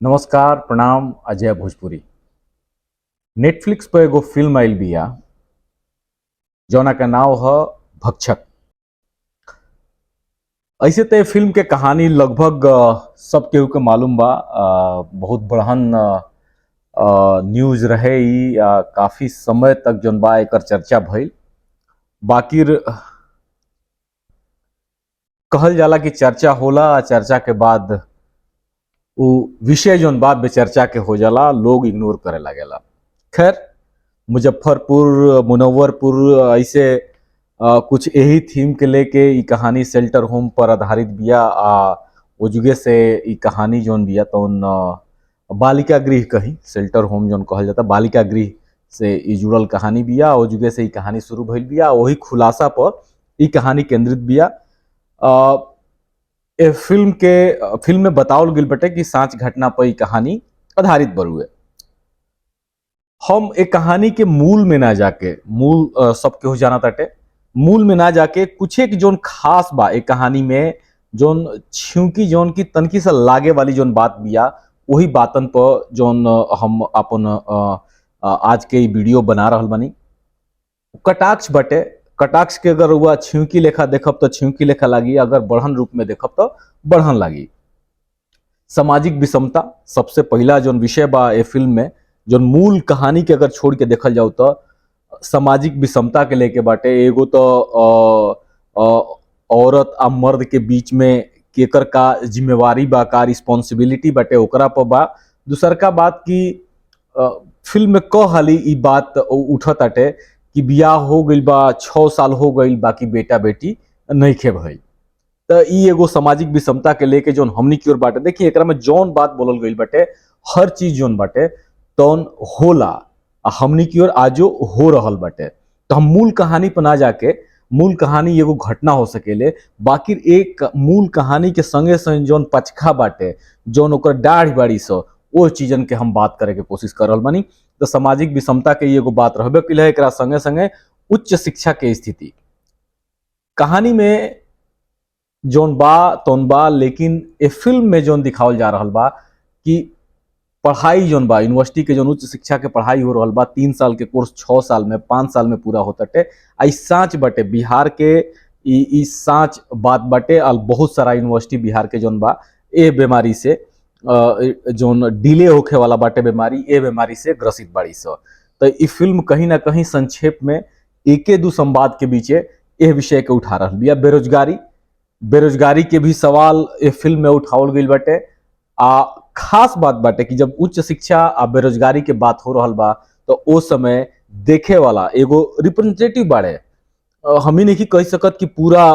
नमस्कार, प्रणाम। अजय भोजपुरी। नेटफ्लिक्स पर एगो फिल्म आइल बिया जौना के नाव ह भक्षक। ऐसे तो फिल्म के कहानी लगभग सब केहू के मालूम बा। बहुत बड़हन न्यूज रहे ई। काफी समय तक जौन बा एकर चर्चा भइल। बाकिर कहल जाला कि चर्चा होला आ चर्चा के बाद उ विषय जौन बा बेचर्चा के हो जाला, लोग इग्नोर करे लागेला। खैर, मुजफ्फरपुर, मुनव्वरपुर ऐसे कुछ यही थीम के लेके ई कहानी शेल्टर होम पर आधारित बिया। आ ओजुगे से ई कहानी जौन बिया तौन बालिका गृह कहीं शेल्टर होम जौन कहल जाता, बालिका गृह से ई जुड़ल कहानी बिया। ओजुगे से ई कहानी शुरू भइल बिया, वही खुलासा पर ई कहानी केंद्रित बिया। ए फिल्म के फिल्म में बतावल गेल बटे कि साँच घटना पर ई कहानी आधारित बरुए। हम एक कहानी के मूल में ना जाके, मूल सब केहू जाना ताटे, मूल में ना जाके कुछ एक जोन खास बा एक कहानी में, जोन छिउकी जोन की तनकी से लागे वाली जोन बात बिया, वही बातन पर जोन हम अपन आज के ई वीडियो बना रहल बानी। कटाक्ष बटे। कटाक्ष के अगर हुआ छिउकी लेखा देखब तो छिउकी लेखा लागी, अगर बढ़न रूप में देखब तो बढ़न लागी। सामाजिक विषमता सबसे पहला जोन विषय बा ए फिल्म में, जोन मूल कहानी के अगर छोड़ के देखल जाओ तो सामाजिक विषमता के लेके बाटे। एगो तो औरत आ मर्द के बीच में केकर का जिम्मेवारी बा, का रिस्पॉन्सिबिलिटी बाटे, ओकरा पर बा। दूसरका बात की फिल्म में क हाली ई बात उठत आटे कि बियाह हो गइल बा, 6 साल हो गइल, बाकी बेटा बेटी नइखे भइल। तो ई एगो सामाजिक विषमता के लेके जोन हमनी की ओर बाटे। देखिए, एकरा में जौन बात बोलल गइल बाटे, हर चीज जोन बाटे तौन होला आ हमनी की ओर आजो हो रहल बाटे। तो हम मूल कहानी पर ना जाके, मूल कहानी एगो घटना हो सकेले, बाकी एक मूल कहानी के संगे संगे जौन पचखा बाटे, जौन ओकर डाढ़ बाड़ी सो, ओ चीजन के हम बात करे के कोशिश कर रहल बानी। तो सामाजिक विषमता के एगो बात रहबे कइल है। एकरा संगे संगे उच्च शिक्षा के स्थिति कहानी में जौन बा तौन बा, लेकिन ए फिल्म में जौन दिखावल जा रहल बा कि पढ़ाई जौन बा, यूनिवर्सिटी के जौन उच्च शिक्षा के पढ़ाई हो रहल बा, 3 साल के कोर्स 6 साल में 5 साल में पूरा होता। आ साँच बटे बिहार के ई साँच बात बटे। और बहुत सारा यूनिवर्सिटी बिहार के जौन बा ए बीमारी से जौन डिले होखे वाला बाटे बीमारी, ए बीमारी से ग्रसित बाड़ी स। तो ई फिल्म कहीं ना कहीं संक्षेप में एके दू संवाद के बीचे एह विषय के उठा रहल बिया। बेरोजगारी, बेरोजगारी के भी सवाल ए फिल्म में उठावल गइल बाटे। आ खास बात बाटे कि जब उच्च शिक्षा आ बेरोजगारी के बात हो रहल बा तो ओ समय देखे वाला एगो रिप्रेजेंटेटिव बाड़े। हम ही नहीं कह सकत कि पूरा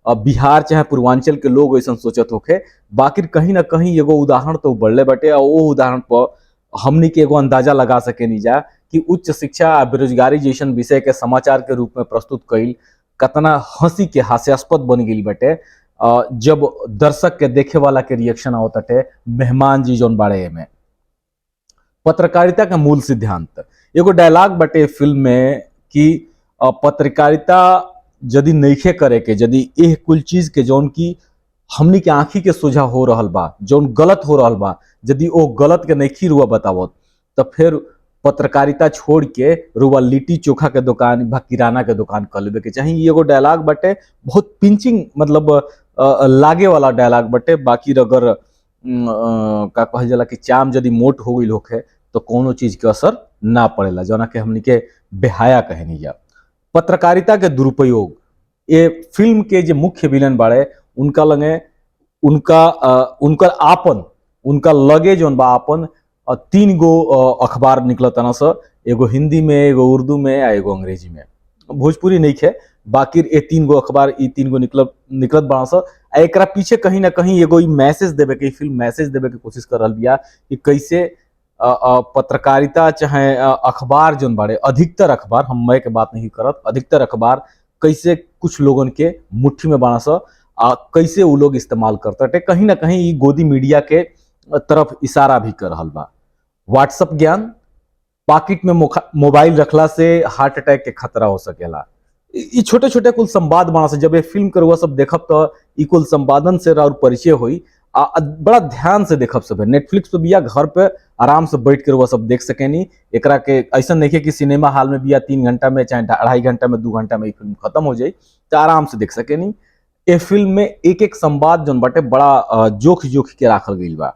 बिहार चाहे पूर्वांचल के लोग ऐसा सोचत होखे, बाकी कहीं ना कहीं एगो उदाहरण तो बढ़ले बाटे। और वो उदाहरण पर हमनी के एगो अंदाजा लगा सके नहीं जा कि उच्च शिक्षा आ बेरोजगारी जैसन विषय के समाचार के रूप में प्रस्तुत कइल कतना हंसी के हास्यास्पद बन गई बाटे। जब दर्शक के देखे वाला के रिएक्शन आवताटे मेहमान जी जोन बाड़े में। पत्रकारिता का मूल सिद्धांत एगो डायलॉग बाटे फिल्म में कि पत्रकारिता यदि नइखे करे के, यदि एह कुल चीज के जौन की हमनी के आंखी के सोझा हो रहल बा, जौन गलत हो रहल बा, यदि ओ गलत के नइखी रुआ बतावत तो फिर पत्रकारिता छोड़ के रुआ लिट्टी चोखा के दुकान बा किराना के दुकान कर लेवे के चाही। एगो डायलॉग बाटे, बहुत पिंचिंग मतलब लागे वाला डायलॉग बाटे। बाकी अगर का कहल जाला कि चाम यदि मोट हो गई होखे तो कोनो चीज के असर ना पड़ेला, जौना के हमनी के बेहाया कहनी जा। पत्रकारिता के दुरुपयोग, ये फिल्म के जो मुख्य विलन बाड़े उनका लगे उनका उनकर आपन उनका लगे जौन बा आपन 3 गो अखबार निकलत ना सर, एगो हिंदी में, एगो उर्दू में आ एगो अंग्रेजी में। भोजपुरी नहीं खे, बाकी ये 3 गो अखबार ई 3 गो निकलत बड़ा सर। आ एकरा पीछे कहीं ना कहीं एगो ई मैसेज देवे के, फिल्म मैसेज देवे के कोशिश कर रहल बिया कि कैसे पत्रकारिता चाहे अखबार जोन बाड़े, अधिकतर अखबार, हम मैं के बात नहीं करत, अधिकतर अखबार कैसे कुछ लोगन के मुट्ठी में बाड़ा स आ कैसे वो लोग इस्तेमाल करता। कहीं ना कहीं ई गोदी मीडिया के तरफ इशारा भी कर रहल बा। व्हाट्सअप ज्ञान, पॉकेट में मोबाइल रखला से हार्ट अटैक के खतरा हो सकेला। ई छोटे छोटे कुल संवाद बना से जब ये फिल्म करुआ सब देखब तो ई कुल संवादन से और परिचय होई। आ आ बड़ा ध्यान से देखब सब। नेटफ्लिक्स पे बिया, घर पे आराम से बैठ के रउआ सब देख सकेनी एकरा के। ऐसा नहीं कि सिनेमा हॉल में बिया 3 घंटा में चाहे 2.5 घंटा में 2 घंटा में फिल्म खत्म हो जाई, तो आराम से देख सकेनी। ए फिल्म में एक एक संवाद जौन बाटे बड़ा जोख जोख के राखल गईल बा।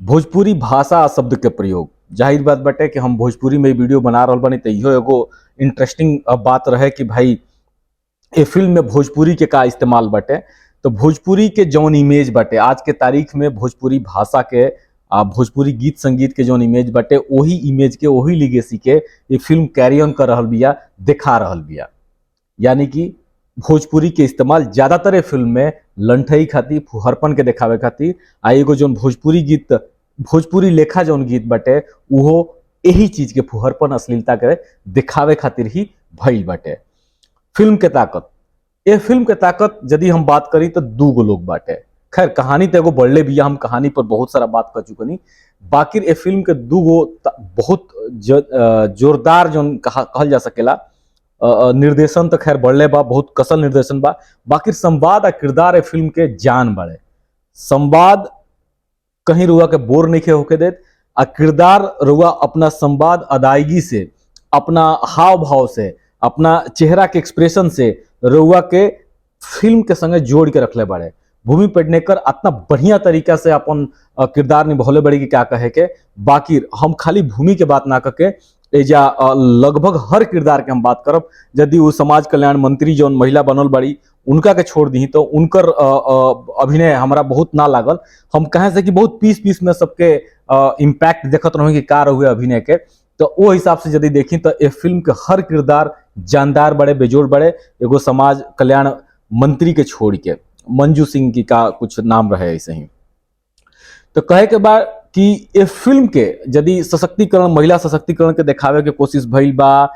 भोजपुरी भाषा शब्द के प्रयोग, जाहिर बात बाटे कि हम भोजपुरी में वीडियो बना रहल बानी, तो इहो एगो इंटरेस्टिंग बात रहे कि भाई ए फिल्म में भोजपुरी के का इस्तेमाल बाटे। तो भोजपुरी के जौन इमेज बाटे आज के तारीख में, भोजपुरी भाषा के भोजपुरी गीत संगीत के जौन इमेज बाटे, वही इमेज के वही लिगेसी के ये फिल्म कैरी ऑन कर रहल बिया, दिखा रहल बिया। यानी कि भोजपुरी के इस्तेमाल ज़्यादातर फिल्म में लंठई खातिर, फुहरपन के दिखावे खातिर, आ एगो जौन भोजपुरी गीत, भोजपुरी लेखा जौन गीत बाटे उहो यही चीज के फुहरपन अश्लीलता के दिखावे खातिर ही भइल बाटे। फिल्म के ताकत, ये फिल्म के ताकत यदि हम बात करी तो 2 गो लोग बाटे। खैर कहानी तो एगो बढ़ले बिया, हम कहानी पर बहुत सारा बात कर चुकनी। बाकी ये फिल्म के 2 गो बहुत जोरदार जौन कहल जा सकेला निर्देशन तो खैर बढ़ले बा, बहुत कसल निर्देशन बा। बाकी संवाद आ किरदार ये फिल्म के जान बाड़े। संवाद कहीं रुआ के बोर नहीं होके देत, आ किरदार रुआ अपना संवाद अदायगी से, अपना हाव भाव से, अपना चेहरा के एक्सप्रेशन से रुआ के फिल्म के संगे जोड़ के रखले बाड़े। भूमि पेडनेकर इतना बढ़िया तरीका से अपन किरदार निभौले बड़ी कि क्या कहे के। बाकी हम खाली भूमि के बात ना करके एजा लगभग हर किरदार के हम बात करब। यदि वो समाज कल्याण मंत्री जौन महिला बनल बड़ी उनका के छोड़ दी तो उनकर अभिनय हमरा बहुत ना लागल। हम कहें से कि बहुत पीस पीस में सबके इम्पैक्ट देखत रहो कि का रहुए अभिनय के, तो वो हिसाब से यदि देखी तो ये फिल्म के हर किरदार जानदार बड़े, बेजोड़ बड़े, एगो समाज कल्याण मंत्री के छोड़ के मंजू सिंह की का कुछ नाम रहे ऐसे ही। तो कहे के बाद कि ये फिल्म के यदि सशक्तिकरण, महिला सशक्तिकरण के दिखावे के कोशिश भइल बा,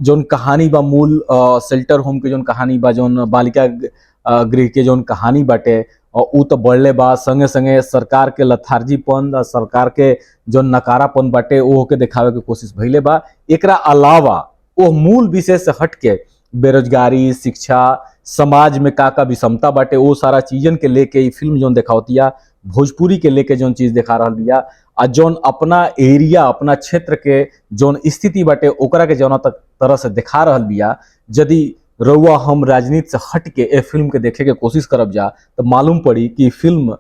जौन कहानी बा मूल शेल्टर होम के जौन कहानी बा, जौन बालिका गृह के जौन कहानी बाटे उ तो बढ़ले बा। संगे संगे सरकार के लथार्जीपन, सरकार के जौन नकारापन बाटे वो के दिखावे के कोशिश भइले बा। एकरा अलावा वो मूल विषय से हट के बेरोजगारी, शिक्षा, समाज में का का विषमता बाटे वो सारा चीजन के लेके ई फिल्म जौन दिखावतिया, भोजपुरी के लेके जौन चीज दिखा रहल बिया, आ जौन अपना एरिया, अपना क्षेत्र के जौन स्थिति बाटे ओकरा के जौना तक तरह से दिखा रहल बिया। यदि रउआ हम राजनीति से हट के ए फिल्म के देखे के कोशिश करब जा तो मालूम पड़ी कि फिल्म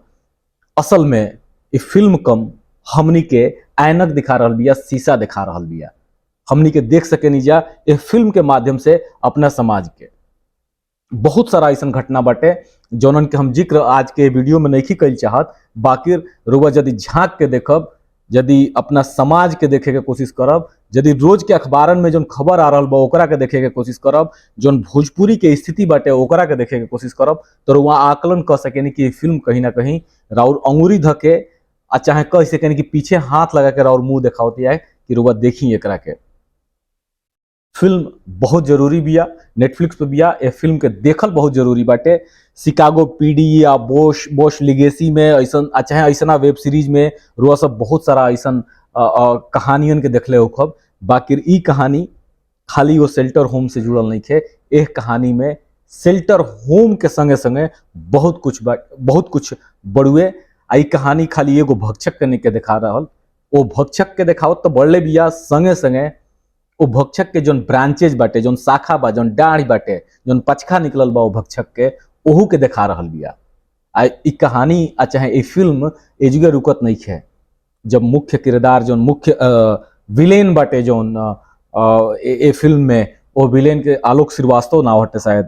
असल में ई फिल्म कम हमनी के ऐनक दिखा रहल बिया, शीशा दिखा रहल बिया। हमनी के देख सकेनी जा ए फिल्म के माध्यम से अपना समाज के। बहुत सारा ऐसा घटना बाटे जौनन के हम जिक्र आज के वीडियो में नहीं कल चाहत। बाकी रुआ यदि झांक के देखब, यदि अपना समाज के देखे के कोशिश करब, यदि रोज के अखबारन में जौन खबर आ रहा बा ओकरा के देखे के कोशिश करब, जौन भोजपुरी के स्थिति बाटे ओकरा के देखे के कोशिश करब, तो रुआ आकलन कर सकेनी कि फिल्म कहीं ना कहीं राउर अंगूरी धके आ चाहे कह सकेनी कि पीछे हाथ लगा के राउर मुँह देखावती है कि रुआ देखी एकरा के। फिल्म बहुत जरूरी बिया, नेटफ्लिक्स पे बिया, ए फिल्म के देखल बहुत जरूरी बाटे। शिकागो पीडी या बोश बोश लिगेसी में ऐसा चाहे ऐसा वेब सीरीज में रुआ सब बहुत सारा ऐसा कहानियन के देखले होखब। बाकी ई कहानी खाली वो शेल्टर होम से जुड़ल नहीं खे। एक कहानी में शेल्टर होम के संगे संगे बहुत कुछ बड़ुए। आ ई कहानी खाली एगो भक्षक के नहीं के दिखा रहल, वो भक्षक के देखावत तो बढ़ले बिया, संगे संगे वो भक्षक के जोन ब्रांचेज बाटे, जोन शाखा बा, जोन डाढ़ बाटे, जोन पचखा निकलल बा वो भक्षक के, ओहू के दिखा रहल बिया। आ ई कहानी आ चाहे ई फिल्म एजुगे रुकत नहीं है। जब मुख्य किरदार जोन मुख्य विलेन बाटे जोन ए फिल्म में, वो विलेन के आलोक श्रीवास्तव नाव हटे शायद,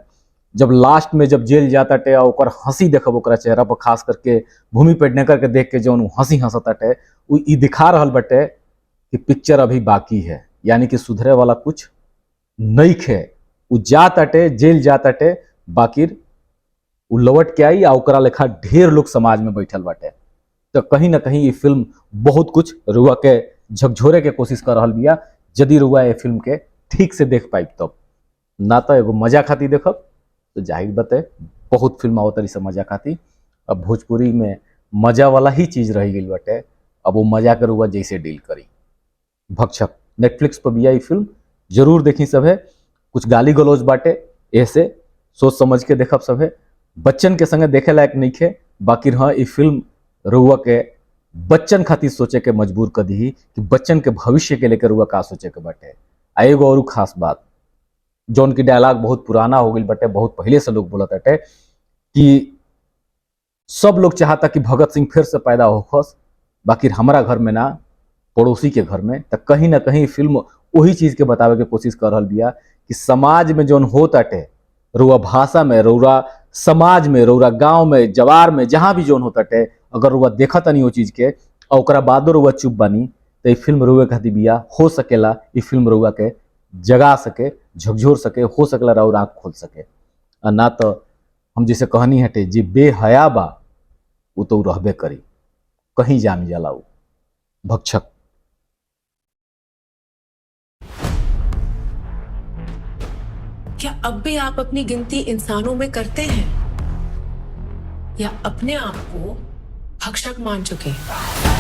जब लास्ट में जब जेल जाता टे आ ओकर हंसी देखब ओकरा चेहरा पर, खास करके भूमि पेडनेकर के देख के जोन हंसी हंसताटे, उ ई दिखा रहल बाटे कि पिक्चर अभी बाकी है, यानी कि सुधरे वाला कुछ नहीं खे। उ जाताटे, जेल जाताटे, बाकी उ लौट के आई आ ओकरा लेखा ढेर लोग समाज में बैठल बाटे। तो कहीं ना कहीं ये फिल्म बहुत कुछ रुआ के झकझोरे के कोशिश कर रहल बिया। यदि रुआ ये फिल्म के ठीक से देख पाइब तब ना तो एगो मजा खाती देखब तो जाहिर बात बहुत फिल्म आवत रही मजा खाती। अब भोजपुरी में मजा वाला ही चीज रही गई बाटे, अब वो मजा के रुआ जैसे डील करी। भक्षक नेटफ्लिक्स पर भी आई फिल्म जरूर देखी सब है। कुछ गाली गलौज बाटे, ऐसे सोच समझ के देखब सब है। बच्चन के संगे देखे लायक नहीं खे, बाकी हाँ, ई फिल्म रउआ के बच्चन खातिर सोचे के मजबूर कर दी कि बच्चन के भविष्य के लेकर रउआ का सोचे के बाटे। आ एगो और खास बात, जौन की डायलॉग बहुत पुराना हो गई बटे, बहुत पहले से लोग बोलत हटे कि सब लोग चाहता कि भगत सिंह फिर से पैदा होखस, बाकी हमारा घर में ना, पड़ोसी के घर में। तो कहीं ना कहीं फिल्म वही चीज के बतावे के कोशिश कर रहल बिया कि समाज में जौन होत अटे, रउआ भाषा में, रउरा समाज में, रउरा गांव में, जवार में, जहां भी जौन होत अटे, अगर रउआ देखत नहीं वो चीज के और ओकरा बादो रउआ चुप बानी, तो ये फिल्म रउआ खातिर बिया। हो सकेला ये फिल्म रउआ के जगा सके, झकझोर सके, हो सकेला रउर आँख खोल सके। आ ना तो हम जैसे कहनी हटे, जे बेहया बा वो तो रहबे करी, कहीं जाम जाला वो भक्षक। क्या अब भी आप अपनी गिनती इंसानों में करते हैं या अपने आप को भक्षक मान चुके हैं?